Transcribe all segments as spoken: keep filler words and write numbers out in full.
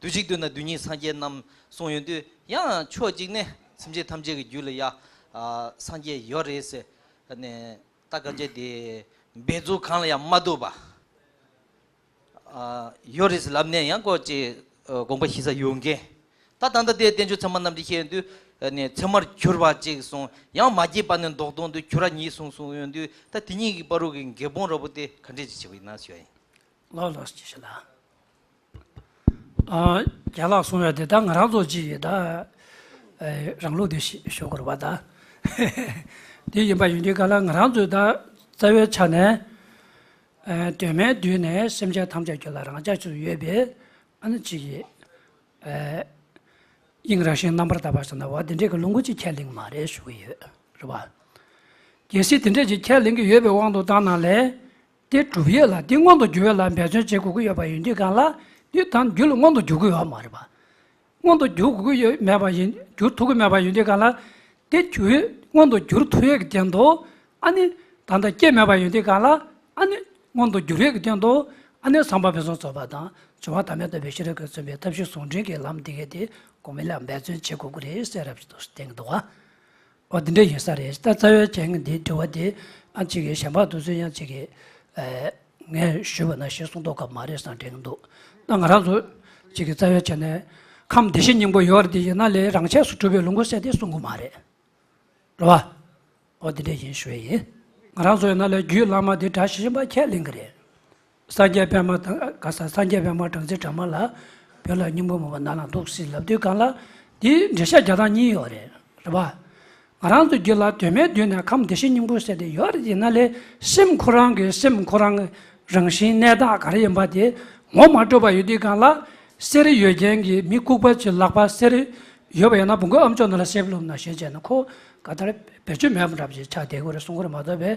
དུས་གཅིག་ཏུ་ན་རྡུལ་སྙེད་སངས་རྒྱས་རྣམས་གསུངས་ཡོང་དུས། ཡང་ཕྱོགས་གཅིག་ནས་སེམས་ཅན་ཐམས་ཅད་ཀྱི་རྒྱུད་ལ་ཡ་ཨ་སངས་རྒྱས་ཡོད་རེད་ཟེར་ནས། ད་སྐབས་ཅིག་དེ་འབད་རྩོལ་གང་ལ་ཡང་མ་ལྟོས་པ་ཨ་ཡོད་རེད་ཟེར་ལབ་ནས། ཡང་ཀོ་ཅིག་ཨ་དགོངས་པ་ཞུ་ས་ཡོད་མཁན། ད་ད་ལྟ་དེ་བསྟན་བཅོས་ཚད་མ་རྣམ་འགྲེལ་བཤད་ཡོང་དུས་ཨ་ནི་ཚད་མར་གྱུར་པ་གཅིག་གསུངས། ཡང་མ་སྐྱེས་པ་ནི་ལྡོག་ལྡོག་ཏུ་གྱུར་པ་ཉིད་གསུངས་གསུངས་ཡོང་དུས། ད་དེ་གཉིས་ཀྱི་བར་དུ་གི་འགལ་སྤོང་འདྲ་པོ་དེ་ག་འདྲས་ཅིག་བྱེད་པ་ཡིན་ན་ཞུ་ཡ་ཡིན། ལགས་ལགས་ཅི་ཞིག་ལ། ཨ་རྒན་ལགས་གསུངས་ཡ་དེ་ད་ང་རང་ཚོ་ཅིག་ཡིན་ད། ཨེ་རང་ལུགས་དེ་ཞིག་ཞུ་དགོས་རེད་པ་ད། དེ་ཡིན་པ་ཡིན་དུས་ག་ལ་ང་རང་ཚོས་ད་རྩ་བའི་ཆ་ནས་ཨེ་གདོད་མའི་དུས་ནས་སེམས་ཅན་ཐམས་ཅད་རྒྱུད་ལ་རང་ཆས་སུ་ཡོད་པའི་ཨ་ནི་ཅིག་ཡིན། ཨེ་དབྱིངས་རང་བཞིན་རྣམ་པར་དག་པ་ཟེར་ན་བ་དེ་འདྲའི་གི་ལུང་གུ་ཅིག་ཁས་ལེན་གི་མ་རེད་ཞུ་གི་ཡོད་རེད་པ། གལ་སྲིད་དེ་འདྲས་ཅིག་ཁས་ལེན་གི་ཡོད་པའི་དབང་དུ་བཏང་ན་ལས། དེ་སྒྲུབ་ཡས་ལ་དེ་མངོན་དུ་འགྱུར་བ་ལ་འབད་བརྩོན་བྱེད་དགོས་ཀྱི་ཡོད་པ་ཡིན་དུས་གང་ལ། དེ་དང་རྒྱུད་ལ་མངོན་དུ་འགྱུར་གྱི་ཡོད་མ་རེད་པ། མངོན་དུ་འགྱུར་དགོས་ཀྱི་ཡོད་མེད་པ་ཡིན། འགྱུར་ཐུབ་ཀྱི་མེད་པ་ཡིན་དུས་གང་ལ། དེ་རྒྱུད་མངོན་དུ་འགྱུར་ཐུབ་ཡས་ཀྱི་སྟེང་དུ་ཨ་ནི་ད་ལྟ་སྐྱེས་མེད་པ་ཡིན་དུས་གང་ལ། ཨ་ནི་མངོན་དུ་འགྱུར་ཡས་ཀྱི་སྟེང་དུ་ཨ་ནི་བསམ་པ་ཕུན་སུམ་ཚོགས་པ་དང་བྱུང་བ་ཐ་མལ་དག་པའི་ཤེས་རབ་ཀྱིས་མཚོན་པའི་ཐབས་ཤེས་ཟུང་འབྲེལ་གྱི་ལམ་འདི་གས་དེ་གོང་མའི་ལ་འབད་བརྩོན་བྱེད་དགོས་ཀྱི་རེད་ཟེར་རབ་ཏུ་བསྟན་གྱི་འདུག་ག། འོ་དེ་འདྲ་ཡིན་ས་རེད། ད་རྩ་བའི་བྱས་ངས་འདིའི་དྲི་བ་དེ་ཨ་ཅིག་གིས་གཞན་པ་དེ་ཚོས་ཡང་ཅིག་གིས་ཨེ་ངས་ཞུས་པ་ནང་བཞིན་གསུང་མདོག་ཁ་པོ་མ་རེད་བསམ་དྲན་གྱི་འདུག་ད་ང་རང་ཚོ་ཅིག་གིས་རྩ་བའི་བྱས་ནས་ཁམས་བདེ་གཤེགས་སྙིང་པོ་ཡོད་རེད། དེ་ཡིན་ན་ལས་རང་ཆས་སུ་གྲུབ་པའི་ལུང་གུ་ཟེར་དེ་གསུང་གི་མ་རེད། རེད་བ། འོ་དེ་འདྲ་ཡིན་ཞུ་ཡས་ཡིན། ང་རང་ཚོ་ཡིན་ན་ལས་རྒྱུད་བླ་མ་དེ་གྲྭ་བཞི་པ་ཁས་ལེན་གྱི་རེད། སངས་རྒྱས་པདྨ་དང་ག་ས་སངས་རྒྱས་པདྨ་སྦྲང་རྩི་སྦྲང་མ་ལ། བོད་ལ་སྙིང་པོ་མ་བ་ནང་ལ་འདུག་སེ་ལབ་དུས་གང་ལ། དེའི་འགྲེལ་བཤད་རྒྱག་སྟངས་གཉིས་ཡོད་རེད། རེད་པ། ང་རང་ཚོ་རྒྱུད་ལ་གདོད་མའི་དུས་ནས་ཁམས་བདེ་གཤེགས་སྙིང་པོ་ཟེར་དེ་ཡོད་རེད། ཡིན་ན་ལས་སེམས་ཁོ་རང་གི་སེམས་ཁོ་རང་གི་རང་བཞིན་གནས་སྟངས་ག་རེ་ཡིན་པ་དེ་ངོ་མ་འཕྲོད་པ་ཡོད་དུས་གང་ལ། གསེར་ཡོད་མཁན་གྱི་མི་ལྐུགས་པ་ཅིག་ལག་པ་གསེར་ཡོད་པ་ཡིན་ན་བོང་གུ་ཨ་མཆོག་ནང་ལ་གསེར་བླུགས་ནང་བཞིན་བྱས་ན་ཁོ་ག་ལྟར་བེད་སྤྱོད་མེད་པ་འདྲ་པོ་ཅིག་ཆགས་བསྡད་ཀྱི་རེད་གསུང་གི་རེད་མ་གཏོགས་པའི།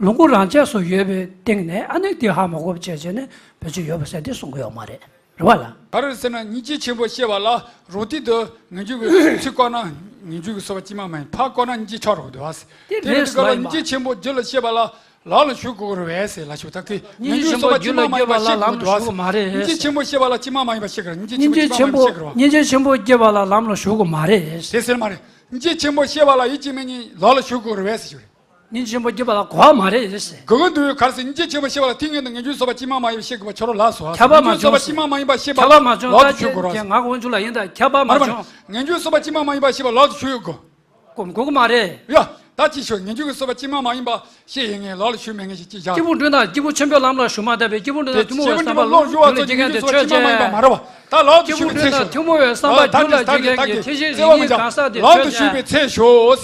ལུང་གུ་རང་ཆས་སུ་ཡོད་པའི་སྟེང་ནས་ཨ་ནི་དེ་ཧ་མ་གོ་བ་བྱས་བྱས་ནས་བེད་སྤྱོད་ཡོད་པ་ཟེར་དེ་གསུང་གི་ཡོད་མ་རེད། རེད་བ་ལ། ག་རེ་ཟེར་ན་སྙིང་རྗེ་ཆེན་པོ་བཤད་པ་ལ་རོ་ཏི་དུ་ངན་ཇུས་ཀྱི་ཚིག་བཀོད་ན་ངན་ཇུས་ཀྱི་སོ་པ་ཅི་མ་མ་ཡིན་ཕ་བཀོད་ན་སྙིང་རྗེ་ཆོག་རོགས་འདུག་ཨ། དེ་དེ་ལས་ལས་སུ་ལ་ཡིན་པ། སྙིང་རྗེ་ཆེན་པོ་རྒྱུད་ལ་བཤད་པ་ལ་ལམ་ལ་ཞུགས་དགོས་རེད་བས་ཟེར་ལ་ཞུགས་ད་གི་སྙིང་རྗེ་ཆེན་པོ་རྒྱུད་ལ་སྐྱེས་པ་ལ་ལམ་ལ་ཞུགས་དགོས་མ་རེད། སྙིང་རྗེ་ཆེན་པོ་བཤད་པ་ལ་ཅི་མ་མ་ཡིན་པ་བཤད་གི་ར། སྙིང་རྗེ་ཆེན་པོ་བཤད་པ་ལ་ཅི་མ་མ་ཡིན་པ་བཤད་གི་ར། སྙིང་རྗེ་ཆེན་པོ་སྐྱེས་པ་ལ་ལམ་ལ་ཞུགས་དགོས་མ་རེད། དེ་ཟེར་མ་རེད། སྙིང་རྗེ་ཆེན་པོ་བཤད་པ་ལ་ཡིད་ཀྱི་མེད་ཉིད་ལམ་ལ་ཞུགས་དགོས་རེད་བས་ཟེར་ཞུ་རེད། སྙིང་རྗེ་ཆེན་པོ་སྐྱེས་པ་ལ་གོ་བ་མ་རེད་ཟེར། གོ་གི་འདུག་ག་རེ་ཟེར། སྙིང་རྗེ་ཆེན་པོ་བཤད་པ་ལ་ཏིང་ངེ་འདུག་ངན་ཇུས་སོ་པ་ཅི་མ་མ་ཡིན་པ་བཤད་དགོས་པ་ཁྱོད་རང་ལ་སོ། ཁྱབ་པ་མ་ངན་ཇུས་སོ་པ་བྱུང་ཅི་མ་མ་ཡིན་པ་བཤད་པ་ཁྱབ་པ་ལ་མ་ལམ་དུ་བྱུང་ཞུགས་དགོས་ར། ད་ངག་དབང་ཕྱུག་ལ་ཡིན་ད་ཁྱབ་པ་མ་མ་རེད་བྱུང་། ངན་ཇུས་སོ་པ་ཅི་མ་མ་ཡིན་པ་བཤད་པ་ལམ་དུ་ཞུགས་དགོས། གོམས་གོ་གི་མ་རེད། ཡ། ད་ཅི་ཞུ། ངན་ཇུས་ཀྱི་སོ་པ་ཅི་མ་མ་ཡིན་པ་བཤད་ཡིན་ངེས་ལམ་ལ་ཞུགས་མེད་ངེས་ཞིག་ཅི་བཞག་སྐྱེས་བུ་འབྲིང་དང་སྐྱེས་བུ་ཆེན་པོའི་ལམ་ལ་ཞུགས་མ་ཐུབ་པས་སྐྱེས་བུ་འབྲིང་དང་ཐུན་མོང་བའི་བསམ་པ་རྒྱུད་ལ་སྐྱེས་མཁན་དེ་ཆོས་ཅན། སྐྱེས་བུ་འབྲིང་དང་ཐུན་མོང་བའི་བསམ་པ་རྒྱུད་ལ་སྐྱེས་མཁན་དེ་ཆོས་ཅན། སྐྱེས་བུ་འབྲིང་དང་ཐུན་མོང་བའི་བསམ་པ་སྐྱེས་མ་མ་ཡིན་པ་མ་རེད་བ། ད་ལམ་དུ་ཞུགས་པའི་ཚེ་ཞུ། སྐྱེས་བུ་འབྲིང་དང་ཐུན་མོང་བའི་བསམ་པ་རྒྱུད་ལ་སྐྱེས་མཁན་གྱི་ཐེག་ཆེན་གྱི་སྙིང་གང་ཟག་དེ་ཆོས་ཅན། ལམ་དུ་ཞུགས་པའི་ཚེ་ཞུ།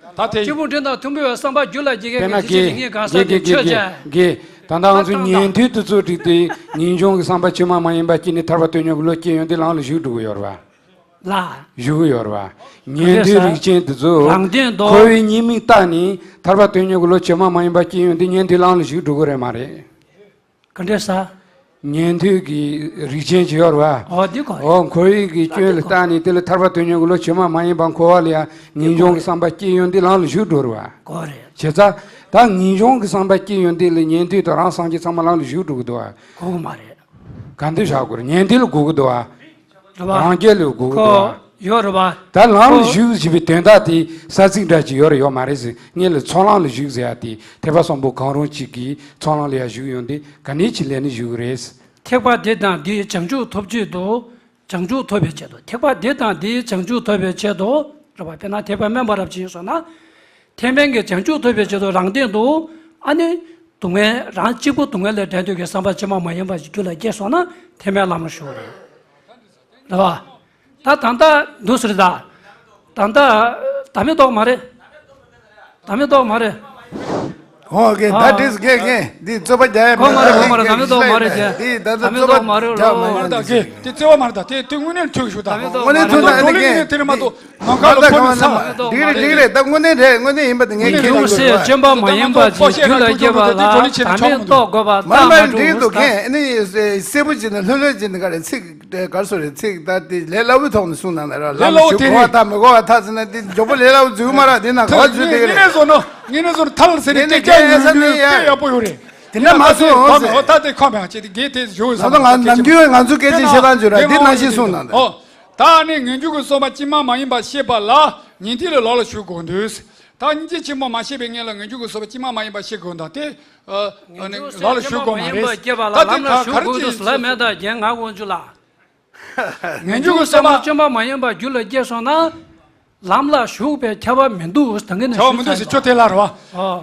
ད་དེ། སྐྱེས་བུ་འབྲིང་དང་ཐུན་མོང་བའི་བསམ་པ་རྒྱུད་ལ་སྐྱེས་མཁན་གྱི་ཐེག་ཆེན་གྱི་སྙིང་གང་ཟག་དེ་ཆོས་ཅན། དེ་ད་ལྟ་ང་ཚོ་ཉན་ཐོས་དེ་ཚོ་བསྒྲིགས་ཏེ་ངེས་འབྱུང་གི་བསམ་པ་ཕྱི་མ་མ་ཡིན་པ་སྐྱེས་ནས་ཐར་པ་དོན་གཉེར་གྱི་བློ་སྐྱེས་ཡོང་དུས་ལམ་ལ་ཞུགས་འགྲོ་གི་ཡོད་རེད་བ། ལ། ཞུགས་ཡོད་རེད་བ། ཉན་ཐོས་རིགས་ཅན་དེ་ཚོ་རང་དོན་དུ་འཁོར་བའི་ཉེས་དམིགས་བལྟས་ནས་ཐར་པ་དོན་གཉེར་གྱི་བློ་ཕྱི་མ་མ་ཡིན་པ་སྐྱེས་ཡོང་དུས་ཉན་ཐོས་ལམ་ལ་ཞུགས་འགྲོ་གི་རེད་མ་རེད། ག་འདྲས་ས། ཉན་ཐོས་ཀྱི་རིགས་ཅན་ཅིག་ཡོད་རེད་བ། འོ་འདི་གོ་རེད། འོ་འཁོར་བའི་གི་སྐྱོན་ལ་བལྟས་ནས་དེ་ལ་ཐར་པ་དོན་གཉེར་གྱི་བློ་ཕྱི་མ་མ་ཡིན་པ་འཁོར་བ་ལ་ཡང་ངེས་འབྱུང་གི་བསམ་པ་སྐྱེས་ཡོང་དུས་ལམ་ལ་ཞུགས་འགྲོ་རེད་བ། གོ་རེད། བྱས་ཙང་ད་ངེས་འབྱུང་གི་བསམ་པ་སྐྱེས་ཡོང་དུས་ལ་ཉན་ཐོས་དང་རང་སངས་རྒྱས་ཚང་མ་ལམ་ལ་ཞུགས་འགྲོ་གི་འདུག་བ། གོ་གི་མ་རེད། ག་འདི་བཞག་དགོས་རེད། ཉན་ཐོས་ལ་གོ་གི་འདུག་བ། རེད་བ། རང་རྒྱལ་ལ་གོ་གི་འདུག་བ། ཡོད་རེད་བ། ད་ལམ་ལ་ཞུགས་ཞེས་པའི་དོན་དག་དེ་ས་ཚིགས་འདྲ་ཅིག་ཡོད་རེད་ཡོད་མ་རེད་ཟེར། ངེད་ལ་ཚོགས་ལམ་ལ་ཞུགས་ཟེར་ཡ་དེ་ཐེག་པ་གསུམ་པོ་གང་རུང་གཅིག་གིས་ཚོགས་ལམ་ལ་ཡ་ཞུགས་ཡོང་དུས་ག་ནས་ཅིག་ལས་ནས་ཞུགས་ཀྱི་རེད། ཐེག་པ་འདི་དང་འདིའི་བྱང་ཆུབ་ཐོབ་ཆེད་དུ། བྱང་ཆུབ་ཐོབ་པའི་ཆེད་དུ། ཐེག་པ་འདི་དང་འདིའི་བྱང་ཆུབ་ཐོབ་པའི་ཆེད་དུ། རེད་བ། དཔེར་ན་ཐེག་པ་དམན་པ་རབ་ཅིག་ཡིན་སོང་ན། ཐེག་དམན་གྱི་བྱང་ཆུབ་ཐོབ་པའི་ཆེད་དུ་རང་སྟེང་དུ་ཨ་ནི་སྡུག་བསྔལ་རང་གཅིག་པུ་སྡུག་བསྔལ་ལས་བྲལ་འདོད་ཀྱི་བསམ་པ་ཕྱི་མ་མ་ཡིན་པ་ཞིག་རྒྱུད་ལ་སྐྱེས་སོང་ན་ཐེག་དམན་ལམ་ལ་ཞུགས་རེད། རེད་བ། ད་ད་ལྟ་འདུག་ཟེར་ད། ད་ལྟ་ད་མི་ལྡོག་མ་རེད། ད་མི་ལྡོག་མ་རེད། ཨོ་ཀེ། ད་ཨ་འགྲིག་སོང་། ཀེ་ཀེ། འདི་རྩོད་པ་རྒྱག་ཡ་གོ་མ་རེད། མེད། གོ་མ་རེད། ད་མི་ལྡོག་མ་རེད་ཀེ། འདི་ད་ད་མི་ལྡོག་མ་རེད་རོ། མ་རེད་ད་ཀེ། འདི་རྩོད་པ་མ་རེད་ད། དེ་དེ་དངོས་གནས་ཐུག་ཞུ་ད། ད་མི་ལྡོག་དངོས་གནས་མ་ཐུག་རེད། ད་ད་ནི་ཀེ། དེ་རེད་མ་གཏོགས་ནམ་མཁའ་ལ་འཕོ་མི་ས། འགྲིག་རེད་འགྲིག་རེད། ད་དངོས་གནས་རེད། དངོས་གནས་ཡིན་པ་དེ་ངས་ཁྱེད་ལ་ལུགས་སྲོལ་སྐྱོན་པ་མ་ཡིན་པ་ཅིག་རྒྱུད་ལ་སྐྱེས་པ་ལ་ད་མི་ལྡོག་དགོས་པ། མ་རེད་མ་རེད། འགྲིག་འདུག་ཀེ། ཨ་ནི་གསལ་པོ་བྱས་ནས་ལྷོད་ལྷོད་བྱས་ནས་ག་རེ་ཚིག་ག་རེ་ཟེར་རེད། ཚིག་ད་དེ་ལས་སླ་བོའི་ཐོག་ནས་གསུངས་གནང་ན་ར། ལས་སླ་བོ་ལམ་ཞུགས་དེ་གོ་བ་རེད། ད་མི་གོ་བ་ད་ཟེར་ན་དེ་མགྱོགས་པོ་ལས་སླ་བོ་འཛུལ་མ་ར། དེ་ན་ག་བ་འཛུལ་དེ་ག་རེད། ངེས་ནས་བཟོ་ན་ངེས་ནས་བཟོ་ན་ཐལ་ཟེར་ནས་ངེས་ནས་སྐད་ཆ་ཡོད་ཡོད་སྐད་ཡག་པོ་ཡོད་རེད། དེ་འདྲ་མ་གསུངས་ཟེར། ད་དེ་ཁོ་མེད་ཅེས་དེ་གལ་ཏེ་ཇོ་བོའི་ད་ལྟ་ང་ནམ་རྒྱུན་ང་ཚོ་སྐད་ཆ་བཤད་སྟངས་བརྗོད་ར་འདི་ནང་བཞིན་གསུངས་གནང་། ཨོ། ད་ནི་ངེས་འབྱུང་གི་སོ་མ་ཅི་མ་མ་ཡིན་པ་ཤེས་པ་ལ་ཉན་ཐོས་ལ་ལོག་ལ་ཞུགས་དགོས་འདུག་ད་སྙིང་རྗེ་ཆེན་པོ་མ་ཤེས་པའི་ངེས་ལ་ངེས་འབྱུང་གི་སོ་མ་ཅི་མ་མ་ཡིན་པ་ཤེས་དགོས་འདུག་དེ་ལོག་ལ་ཞུགས་དགོས་མ་རེད། ད་དེ་ག་ག་རེ་ཅི་ལ་མེད་ད་རྒན་ང་དབང་ཕྱུག་ལ། ངེས་འབྱུང་གི་སོ་མ་ཅི་མ་མ་ཡིན་པ་རྒྱུད་ལ་སྐྱེས་སོང་ན། ལམ་ལ་ཞུགས་པའི་ཁྱབ་པ་མི་འདུག་ད་གིན་ནས་ཁྱབ་པ་མི་འདུག་ཟེར་ཁྱོད་དེ་ལ་རེད་བ།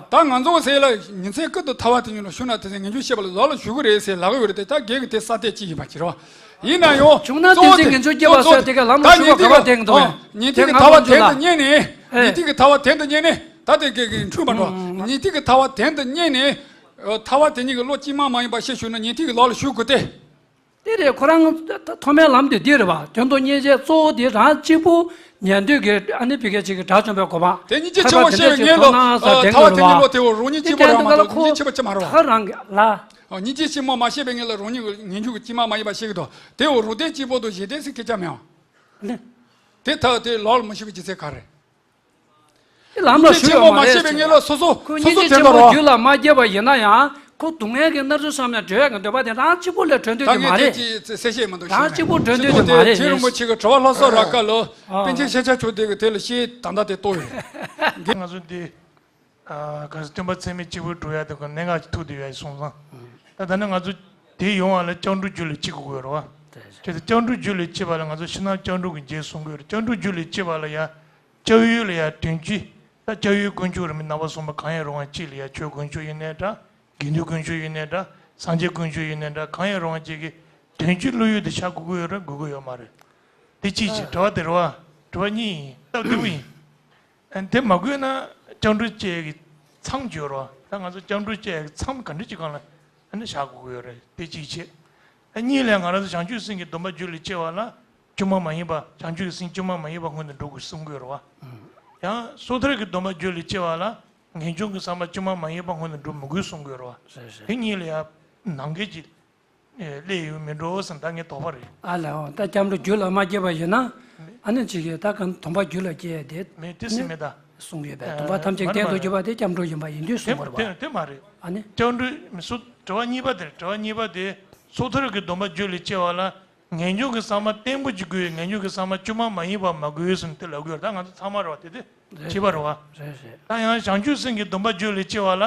ད་ང་ཚོ་ཟེར་ལ་ཉིན་མཚན་ཀུན་ཏུ་ཐར་བ་དེ་ཉིད་ལ་ཞུགས་ན་དེ་ཚེ་ངེས་འབྱུང་ཤེས་པ་ལ་ལོག་ལ་ཞུགས་ཀྱི་རེད་ཟེར་ལབ་ཀྱི་ཡོད་རེད་དེ་ད་རྒན་གྱི་དེ་ས་དེ་ཅི་ཡིན་པ་ཅི་རེད་བ། ཡིན་ན་ཡང་བྱུང་ན་དེ་ཚེ་ངེས་འབྱུང་སྐྱེ་བ་ཟེར་དེ་ག་ལམ་ལ་ཞུགས་པ་ག་བ་བསྟན་གྱི་འདུག་ད་ཉིན་ཐིག་གི་ཐར་བ་དོན་དུ་གཉེར་ནས་ཉིན་ཐིག་གི་ཐར་བ་དོན་དུ་གཉེར་ནས་ད་དེ་གི་འཁྲུལ་མ་འགྲོ། ཉིན་ཐིག་གི་ཐར་བ་དོན་དུ་གཉེར་ནས་ཐར་བ་དེ་ཉིད་ཀྱི་བློ་ཅི་མ་མ་ཡིན་པ་ཤེས་ཞུགས་ན་ཉིན་ཐིག་གི་ལོག་ལ་ཞུགས་དགོས་ཏེ། དེ་རེད། ཁོ་རང་ཐོག་མའི་ལམ་དེ་འདི་རེད་བ། དོན་དུ་གཉེར་བྱེད་གཙོ་བོ་དེ་རང་གཅིག་པུ་ཉན་ཐོས་ཀྱི་ཨ་ནི་བི་ཀའི་ཅིག་གི་དགྲ་བཅོམ་པའི་གོ་འཕང་། དེ་སྙིང་རྗེ་ཆེན་པོ་ཤེས་པའི་ངེས་ལ་ཐར་པ་དེ་ཉིད་ལོ་དེ་བོ་རང་སྙིང་རྗེ་པོ་རང་མ་གཏོགས་སྙིང་རྗེ་ཆེན་པོ་ཅི་མ་རེད་བ། ཐར་རང་གི་ལ་ཁོ་སྙིང་རྗེ་པོ་ཅི་མ་རེད་བ། ཐར་རང་གི་ལ། སྙིང་རྗེ་ཆེན་པོ་མ་ཤེས་པའི་ངེས་ལ་རང་ཉིད་ཀྱི་ངེས་འབྱུང་གི་ཅི་མ་མ་ཡིན་པ་ཤེས་ཀྱི་འདུག་དེ་བོ་རང་སྟེང་གཅིག་པོ་དང་གཞན་སྟེང་ཟེར་སྐད་ཆ་མེད་བ། དེ་ཐར་དེ་ལོག་ལ་མི་ཤེས་པའི་རྒྱུ་མཚན་ག་རེད། དེ་ལམ་ལ་ཞུགས་ཡོད་མ་རེད། ཁོ་སྙིང་རྗེ་ཆེན་པོ་རྒྱུད་ལ་མ་སྐྱེས་པ་ཡིན་ན་ཡང་ཁོ་སྡུག་བསྔལ་གྱི་མནར་གཅོད་སོགས་ནས་སྒྲོལ་ཡག་གི་འདོད་པ་དེ་རང་གཅིག་པུ་ལས་གྲོལ་འདོད་ཀྱི་མ་རེད། རང་གཅིག་པུ་གྲོལ་འདོད་ཀྱི་མ་རེད། རྗེ་རིན་པོ་ཆེ་གི་དྲི་བ་ལྷ་ས་ར་ཀ་ལོ་པཎ་ཆེན་ཤཱཀྱ་མཆོག་དེ་གི་དེ་ལ་ཤེས་ད་ལྟ་དེ་གཏོང་ཡོད། ང་ཚོ་འདི་ག་ཚོད་སྟོན་པ་ཚད་མེད་གཅིག་པུ་སྒྲུབ་ཡག་དེ་གི་གནད་འགག་ཅིག་ཐུག་བསྡད་ཡོད་སོང་ཙང་། ད་ད་ནི་ང་ཚོ་དེ་ཡོང་བ་ལ་སྐྱབས་འགྲོ་རྒྱུད་ལ་སྐྱེ་དགོས་ཀྱི་ཡོད་རེད་བ། བྱས་ཙང་སྐྱབས་འགྲོ་རྒྱུད་ལ་སྐྱེས་པ་ལ་ང་ཚོ་ཕྱི་ནང་སྐྱབས་འགྲོ་གི་རྗེས་གསུང་གི་ཡོད་རེད། སྐྱབས་འགྲོ་རྒྱུད་ལ་སྐྱེས་པ་ལ་ཡ། སྐྱབས་ཡུལ་ལ་ཡང་དོན་སྤྱི། ད་སྐྱབས་ཡུལ་དཀོན་མཆོག་རིས་མེད་རྣམ་པ་གསུམ་པོ་གང་ཡང་རུང་བ་གཅིག་ལ་ཡང་ཆོས་དཀོན་མཆོག་ཡིན་ནའི་འདྲ། དགེ་འདུན་དཀོན་མཆོག་ཡིན་ནའི་འདྲ། སངས་རྒྱས་དཀོན་མཆོག་ཡིན་ནའི་འདྲ། གང་ཡང་རུང་བ་གཅིག་གི་དོན་སྤྱི་བློ་ཡུལ་དུ་བཞག་དགོས་ཀྱི་ཡོད་རེད་དགོས་ཀྱི་ཡོད་མ་རེད། དེ་གཅིག་བྱས་དྲི་བ་དེ་རེད་བ། དྲི་བ་གཉིས་ཡིན། སྟབས་བདེ་པོ་ཡིན། དེ་མ་དགོས་ན་སྐྱབས་འགྲོ་བཅས་ཀྱི་མཚམས་སྦྱོར་བ། ད་ང་ཚོ་སྐྱབས་འགྲོ་བཅས་ཀྱི་མཚམས་ག་འདྲ་ཅིག་སྒང་ལ་ཨ་ནི་བཞག་དགོས་ཀྱི་ཡོད་རེད། དེ་གཅིག་བྱས། ཨ་གཉིས་ལ་ང་རང་ཚོ་བྱང་ཆུབ་སེམས་ཀྱི་སྡོམ་པ་རྒྱུད་ལ་སྐྱེ་བ་ལ་བཅོས་མ་མ་ཡིན་པ། བྱང་ཆུབ་ཀྱི་སེམས་བཅོས་མ་མ་ཡིན་པ་སྔོན་དུ་འགྲོ་དགོས་གསུང་གི་ཡོད་རེད་བ། ཡང་སོ་ཐར་གྱི་སྡོམ་པ་རྒྱུད་ལ་སྐྱེ་བ་ལ་ངེས་འབྱུང་གི་བསམ་པ་བཅོས་མ་མ་ཡིན་པ་སྔོན་དུ་འགྲོ་མི་དགོས་གསུང་གི་ཡོད་རེད་བ། རེད་རེད། དེ་གཉིས་ལ་ཡང་ནང་འགལ་གྱི་སླེབས་ཡོད་མི་འགྲོ་བསམ་ད་ངའི་དོགས་པ་རེད། ཨ་ལས་འོ་ད་སྐྱབས་འགྲོ་རྒྱུད་ལ་མ་སྐྱེས་པ་ཡིན་ན་ཨ་ནི་ཅིག་གིས་ད་གང་སྡོམ་པ་རྒྱུད་ལ་སྐྱེས་ཡ་དེ་མེད་དེ་སྲིད་མེད་ད། གསུངས་ཡོད་པས་སྡོམ་པ་ཐམས་ཅད་གཏན་དུ་གྱུར་པ་དེ་སྐྱབས་འགྲོ་ཡིན་པ་ཡིན་དུས་གསུངས་པ་རེད་བ། དེ་མ་རེད། ཨ་ནི། སྐྱབས་འགྲོ་སོ་དྲི་བ་གཉིས་པ་དེ་རེད། དྲི་བ་གཉིས་པ་དེ་སོ་ཐར་གྱི་སྡོམ་པ་རྒྱུད་ལ་སྐྱེ་བ་ལ་ངེས་འབྱུང་གི་བསམ་པ་བརྟན་པོ་ཅིག་དགོས། ངེས་འབྱུང་གི་བསམ་པ་བཅོས་མ་མ་ཡིན་པ་མ་དགོས་ཟེར་ནས་དེ་ལབ་དགོས་རེད། ད་ང་ཚོ་ཚང་མ་རེད་བ། དེ་དེ་བྱེད་པ་རེད་བ། རེད་རེད། ད་ཡང་བྱང་ཆུབ་སེམས་ཀྱི་སྡོམ་པ་རྒྱུད་ལ་སྐྱེ་བ་ལ་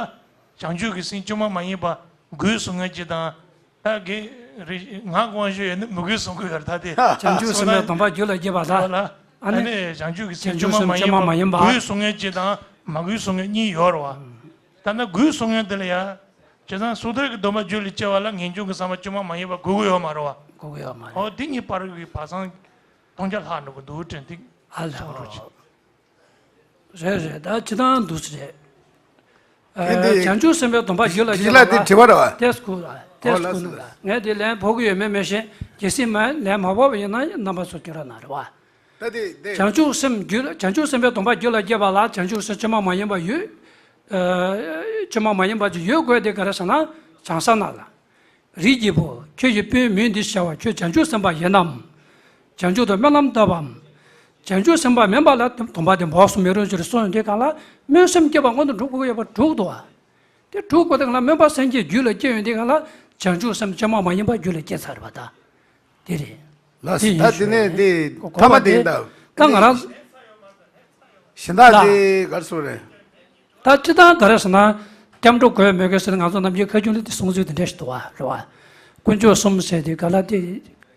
བྱང་ཆུབ་ཀྱི་སེམས་བཅོས་མ་མ་ཡིན་པ་དགོས་གསུང་མཁན་ཅིག་དང་། ད་གི་རེད། ང་དབང་ཕྱུག་ཡོད་ན་མི་དགོས་གསུང་གི་ཡོད་རེད། ད་དེ་བྱང་ཆུབ་སེམས་དཔའི་སྡོམ་པ་རྒྱུད་ལ་སྐྱེས་པ་ལ། ཨ་ནི། བྱང་ཆུབ་ཀྱི་སེམས་བཅོས་མ་མ་ཡིན་པ་དགོས་གསུང་མཁན་ཅིག་དང་མ་དགོས་གསུང་མཁན་གཉིས་ཡོད་རེད་བ། ད་ནི་དགོས་གསུང་མཁན་དེ་ལ་ཡ། བྱས་ཙང་སོ་ཐར་གྱི་སྡོམ་པ་རྒྱུད་ལ་སྐྱེ་བ་ལ་ངེས་འབྱུང་གི་བསམ་པ་བཅོས་མ་མ་ཡིན་པ་དགོས་ཀྱི་ཡོད་མ་རེད་བ། དགོས་ཀྱི་ཡོད་མ་རེད། ཨོ་དེ་གཉིས་བར་གྱི་བར་མཚམས་སྟོང་ཆ་ལྷག་འགྲོ་གི་འདུག་དྲན་ཏེ། ཨ་ལས། ཨོ། རེད་རེད། ད་ཅི་ཐང་འདུག་སེ་རེད། ཨ། དེ་འདི་བྱང་ཆུབ་སེམས་དཔའི་སྡོམ་པ་རྒྱུད་ལ་སྐྱེ་བ་ལ་དེ་དྲི་བ་རེད་བ། ཏེས་ཁུ་ལ་ཏེས་ཁུ་ནང་ལ་ངས་དེ་ལན་ཕོག་གི་ཡོད་མེད་མི་ཤེས། གལ་སྲིད་མ་ལན་མ་ཕོག་པ་ཡིན་ན་རྣམ་པ་ཚོ་སྐྱོན་ར་ན་རེད་བ། ད་དེ་དེ། བྱང་ཆུབ་སེམས་རྒྱུད་བྱང་ཆུབ་སེམས་དཔའི་སྡོམ་པ་རྒྱུད་ལ་སྐྱེ་བ་ལ་བྱང་ཆུབ་སེམས་བཅོས་མ་མ་ཡིན་པ་ཡོད། ཨ། བཅོས་མ་མ་ཡིན་པ་ཅིག་ཡོད་དགོས་དེ་ག་རེ་ཟེར་ན་བྱང་ས་ན་ལ། རིགས་ཀྱི་བུ། ཁྱོད་ཀྱི་དཔོན་མིང་འདི་ཞེས་བྱ་བ་ཁྱོད་བྱང་ཆུབ་སེམས་དཔའ་ཡིན་ནམ། བྱང་ཆུབ་ཏུ་སྨོན་ལམ་བཏབ་བམ། བྱང་ཆུབ་སེམས་དཔའ་མིན་པ་ལ་སྡོམ་པ་དེ་འབོགས་སུ་མི་རུང་ཟེར་གསུངས་ཡོང་དུས་གང་ལ་སྨོན་སེམས་བསྐྱེད་པ་སྔོན་དུ་འགྲོ་དགོས་ཡོད་པ་དྲུག་འདུག་བ། དེ་དྲུག་པོ་དེ་གང་ལ་སྨོན་པ་སེམས་བསྐྱེད་རྒྱུད་ལ་སྐྱེ་ཡོང་དུས་གང་ལ་བྱང་ཆུབ་སེམས་བཅོས་མ་མ་ཡིན་པ་རྒྱུད་ལ་སྐྱེ་ཚར་བ་དང་། དེ་རེད། ལགས་སོ། ད་དེ་ནས་དེ་ཐ་མ་དེ་ཡིན་ད། ད་ང་རང་། གཞན་དག་དེ་ག་རེ་ཟེར་རེད། ད་སྤྱིར་བཏང་ག་རེ་ཟེར་ན། སྐྱབས་འགྲོ་དགོས་མེད་དགོས་ཟེར་ན་ང་ཚོ་ནམ་རྒྱུན་ཁ་རྒྱུན་ལ་དེ་གསུང་ཚུལ་དེ་འདྲ་ཞིག་འདུག་བ་རེད་བ། དཀོན་མཆོག་གསུམ་ཟེར་དུས་ག་ལ་དེ་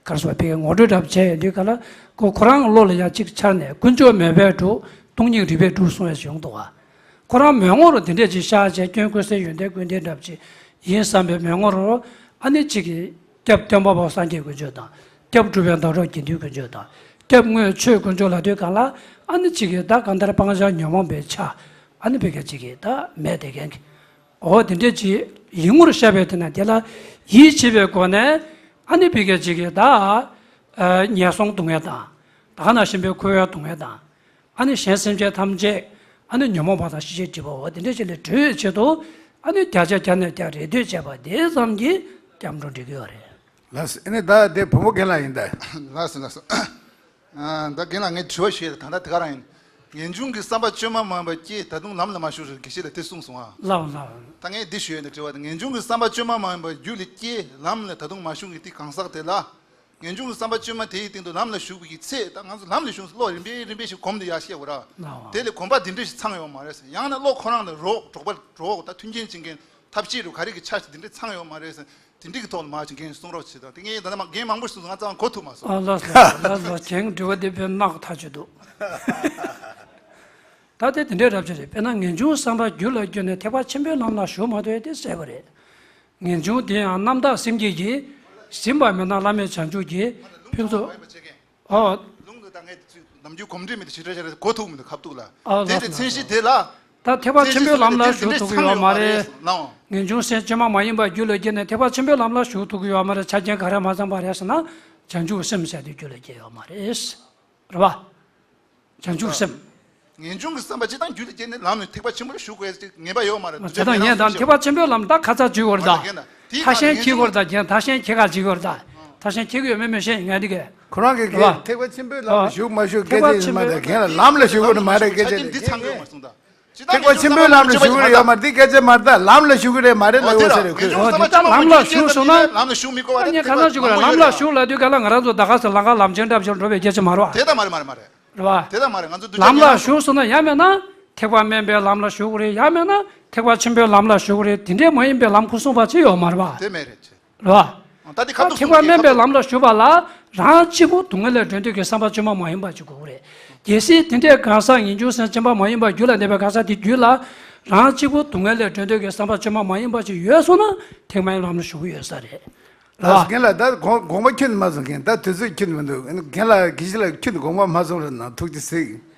ག་རེ་ཟེར་བ་ཕ་གི་ངོ་སྤྲོད་འདྲ་པོ་བྱས་ཡོང་དུས་ག་ལ་ཁོ་ཁོ་རང་བློ་ལ་ཡ་གཅིག་འཆར་ནས་དཀོན་མཆོག་མོས་པའི་དྲུག་སྟོང་ཉིད་རིག་པའི་དྲུག་གསུང་བའི་ཞིག་ཡོང་འདུག་བ། ཁོ་རང་མོས་ངོར་དེ་འདྲས་ཅིག་ཤར་བྱས་སྐྱོན་ཀུན་ཟད་ཡོན་ཏན་ཀུན་ལྡན་འདྲ་པོ་ཅིག་ཡིན་བསམ་པའི་མོས་ངོར་ཨ་ནི་གཅིག་གིས། སྐྱབས་སྟོན་པ་པོ་སངས་རྒྱས་དཀོན་མཆོག་དང་། སྐྱབས་སྒྲུབ་པའི་བདག་སྒྲུབ་དགེ་འདུན་དཀོན་མཆོག་དང་། སྐྱབས་དངོས་ཆོས་དཀོན་མཆོག་ལབ་དུས་གང་ལ་ཨ་ནི་གཅིག་གིས་ད་གང་ལྟར་སྤང་བྱ་ཉོན་མོངས་པའི་ཆ་ཨ་ནི་བི་ག་གཅིག་གིས་ད་མེད་དེ་གན་གི། འོ་དེ་འདྲས་ཅིག་ཡིད་ངོར་ཤར་བའི་དེ་ན་དེ་ལ་ཡིད་ཆེས་པའི་སྒོ་ནས་ཨ་ནི་བི་ག་གཅིག་གིས་ད་ངན་སོང་སྡུག་བསྔལ་དང་། ད་ག་ནང་བཞིན་པའི་འཁོར་བའི་སྡུག་བསྔལ་དང་། ཨ་ནི་གཞན་སེམས་ཅན་ཐམས་ཅད་ཨ་ནི་ཉོན་མོངས་པ་དང་ཤེས་བྱའི་སྒྲིབ་པ་འོ་དེ་འདྲ་ཞིག་ལས་གྲོལ་བའི་ཆེད་དུ་ཨ་ནི་བརྒྱ་ཆ་བརྒྱ་ནས་བརྒྱ་རེ་ལྟོས་བྱས་པ་དེ་ཙམ་གྱིས་སྐྱབས་འགྲོ་འགྲིག་གི་ཡོད་རེད། ལགས་སོ། ཨ་ནི་ད་དེ་བུ་མོ་རྒན་ལགས་ཡིན་ད། ལགས་སོ་ལགས་སོ། ཨ། ད་རྒན་ལགས་ངས་དྲི་བ་ཞུ་ཡ་ད་ལྟ་དེ་ག་རང་ཡིན། ངེས་འབྱུང་གི་བསམ་པ་བཅོས་མ་མ་ཡིན་པ་སྐྱེས་ད་དུང་ལམ་ལ་མ་ཞུགས་ཟེར་དགེ་བཤེས་ལ་དེ་གསུངས་སོང་ཨ། ལགས་ལགས། ད་ངས་འདི་ཞུ་ཡས་ནི་དྲི་བ་དེ་ངེས་འབྱུང་གི་བསམ་པ་བཅོས་མ་མ་ཡིན་པ་རྒྱུད་ལ་སྐྱེས་ལམ་ལ་ད་དུང་མ་ཞུགས་ཀྱི་དེ་གང་ཟག་དེ་ལ། ངེས་འབྱུང་གི་བསམ་པ་བཅོས་མ་དེའི་སྟེང་དུ་ལམ་ལ་ཞུགས་པའི་ཚེ་ད་ང་ཚོ་ལམ་ལ་ཞུགས་སུ་བློ་རིམ་པས་རིམ་པས་ཤིག་གོམས་ཏེ་ཡར་བཤད་དགོས་ར། ལགས། དེ་ལས་གོམས་པ་འདི་འདྲ་ཞིག་ཚང་ཡོད་མ་རེད་ཟེར། ཡང་ན་བློ་ཁོ་རང་ལ་རོགས་གྲོགས་པ་རོགས་ད་མཐུན་རྐྱེན་བྱེད་མཁན་ཐབས་ཤེས་རུ་ག་རེ་གི་ཆ་ཞིག་འདི་འདྲ་ཚང་ཡོད་མ་རེད་ཟེར། དེ་འདྲ་གི་ཐོག་ལ་མ་ཅིག་འགན་གསུང་རོགས་བྱེད་དང་དེ་ངས་ད་ལྟ་མ་འགན་མང་པོ་ཞིག་ང་ཚང་གོ་ཐུབ་མ་སོང་། ཨ་ལགས་སོ་ལགས་སོ། ཁྱེད་དྲི་བ་འདི་དཔེ་རྣག་ཐག་ཆོད་འདུག་ད་དེ་དེ་འདྲའི་རབ་ཅིག་རེད། དཔེར་ན་ངེས་འབྱུང་བསམ་པ་རྒྱུད་ལ་སྐྱེས་ནས་ཐེག་པ་ཆེན་པོའི་ལམ་ལ་ཞུགས་མ་ཐུབ་ཡས་དེ་གསལ་པོ་རེད། ངེས་འབྱུང་དེ་ཡང་རྣམ་དག་སེམས་བསྐྱེད་ཀྱིས་ཟིན་པ་མེད་ན་བླ་མེད་བྱང་ཆུབ་ཀྱི་ཕུན་ཚོགས། ཨོ། ལུང་དུ་ད་ངས་དེ་ཚོའི་ནམ་རྒྱུན་གོམས་འདྲིས་མེད་དུ་ཞིབ་ཕྲ་ཞིབ་ཕྲ་གོ་ཐུབ་མི་འདུག་ཁ་ཐུག་ལ། ཨོ་དེ་ལགས་དེ་མཚན་གཞི་དེ་ལ། ད་ཐེག་པ་ཆེན་པོའི་ལམ་ལ་ཞུགས་ཐུབ་ཀྱི་ཡོད་མ་རེད། ངེས་འབྱུང་སེམས་བཅོས་མ་མ་ཡིན་པ་རྒྱུད་ལ་སྐྱེས་ནས་ཐེག་པ་ཆེན་པོའི་ལམ་ལ་ཞུགས་ཐུབ་ཀྱི་ཡོད་མ་རེད། ཆ་རྐྱེན་ག་རེ་མ་ཚང་པ་རེད་ཟེར་ན། བྱང་ཆུབ་སེམས་ཟེར་དེ་རྒྱུད་ལ་སྐྱེས་ཡོད་མ་རེད། རེད་བ། བྱང་ཆུབ་སེམས། ངེས་འབྱུང་གི་བསམ་པ་ཅི་དང་རྒྱུད་ལ་སྐྱེས་ནས་ལམ་ནས་ཐེག་པ་ཆེན་པོར་ཞུགས་དགོས་ཅིག་ངེས་པ་ཡོད་མ་རེད། དེ་དང་ངས་དང་ཐེག་པ་ཆེན་པོའི་ལམ་ད་ཁ་ཚ་བྱེད་དགོས་རེད་ད། ཐག་ཤན་འཁྱེར་དགོས་རེད་ད། རྒན་ཐག་ཤན་འཁྱེར་ག་བྱེད་དགོས་རེད་ད། ཐག་ཤན་འཁྱེར་གི་ཡོད་མེད་མི་ཤེས་ངས་འདི་གས། ཁོ་རང་གི་རེད་བ། ཐེག་པ་ཆེན་པོའི་ལམ་ལ་ཞུགས་མ་ཞུགས་སྐད་ཆ་ཡིན་མ་རེད། རྒན་ལ་ལམ་ལ་ཞུགས་དགོས་ནི་མ་རེད་སྐད་ཆ་རེད། འདི་ཚང་དགོས་མ་སོང་ད། ཐེག་པ་ཆེན་པོའི་ལམ་ལ་ཞུགས་ཀྱི་རེད་ཡོད་མ་རེད་འདི་སྐད་ཆ་མ་རེད་ད། ལམ་ལ་ཞུགས་ཀྱི་རེད་མ་རེད་ལབ་ཡོད་ས་རེད་ཁོས། ཨོ་དེ་ལྟ་ལམ་ལ་ཞུགས་སོང་ན། ལམ་ལ་ཞུགས་མི་དགོས་པ་ད་ངས་ཁ་སང་ཞུ་གི་རེད། ལམ་ལ་ཞུགས་ལབ་དུས་ག་ལ་ང་རང་ཚོ་ད་ག་ས་ལམ་ཁ་ལམ་ཆེན་འདྲ་བྱས་འགྲོ་བའི་སྐད་ཆ་མ་རེད་བ། དེ་ལྟ་མ་རེད་མ་རེད་མ་རེད། རེད་བ། དེ་ལྟ་མ་རེད། ང་ཚོ་འདུ་ལམ་ལ་ཞུགས་སོང་ན་ཡང་མེད་ན་ཐེག་པ་དམན་པའི་ལམ་ལ་ཞུགས་ཀྱི་རེད། ཡང་མེད་ན་ཐེག་པ་ཆེན་པོའི་ལམ་ལ་ཞུགས་ཀྱི་རེད། དེ་འདྲའི་མ་ཡིན་པའི་ལམ་ཁོ་གསུངས་པ་ཅི་ཡོད་མ་རེད་བ། དེ་མེད་རེད་ཅེས། རེད་བ། ད་དེ་ཁ་ཐུག་ཐེག་པ་དམན་པའི་ལམ་ལ་ཞུགས་པ་ལ་རང་གཅིག་པུ་སྡུག་བསྔལ་ལས་སྒྲོལ་འདོད་ཀྱི་བསམ་པ་བཅོས་མ་མ་ཡིན་པ་ཅིག་དགོས་ཀྱི་རེད། གལ་སྲིད་དེ་འདྲའི་གང་ཟག་ངེས་འབྱུང་སེམས་བཅོས་མ་མ་ཡིན་པ་རྒྱུད་ལ་གནས་པའི་གང་ཟག་དེ་རྒྱུད་ལ་རང་གཅིག་པུ་སྡུག་བསྔལ་ལས་སྒྲོལ་འདོད་ཀྱི་བསམ་པ་བཅོས་མ་མ་ཡིན་པ་ཅིག་ཡོད་སོང་ན་ཐེག་པའི་ལམ་ལ་ཞུགས་ཀྱི་ཡོད་ས་རེད། ད་རྒན་ལགས་ད་དགོངས་དགོངས་པ་ཁྱོན་ནས་མ་ཚོམ་མཁན་ད་དུས་ཚོད་ཁྱོན་ནས་མི་འདུག་རྒན་ལགས་དགེ་བཤེས་ལགས་ཁྱོན་ནས་དགོངས་པ་མ་ཚོམ་རེད་ན་ཐུགས་རྗེ་གཟིགས།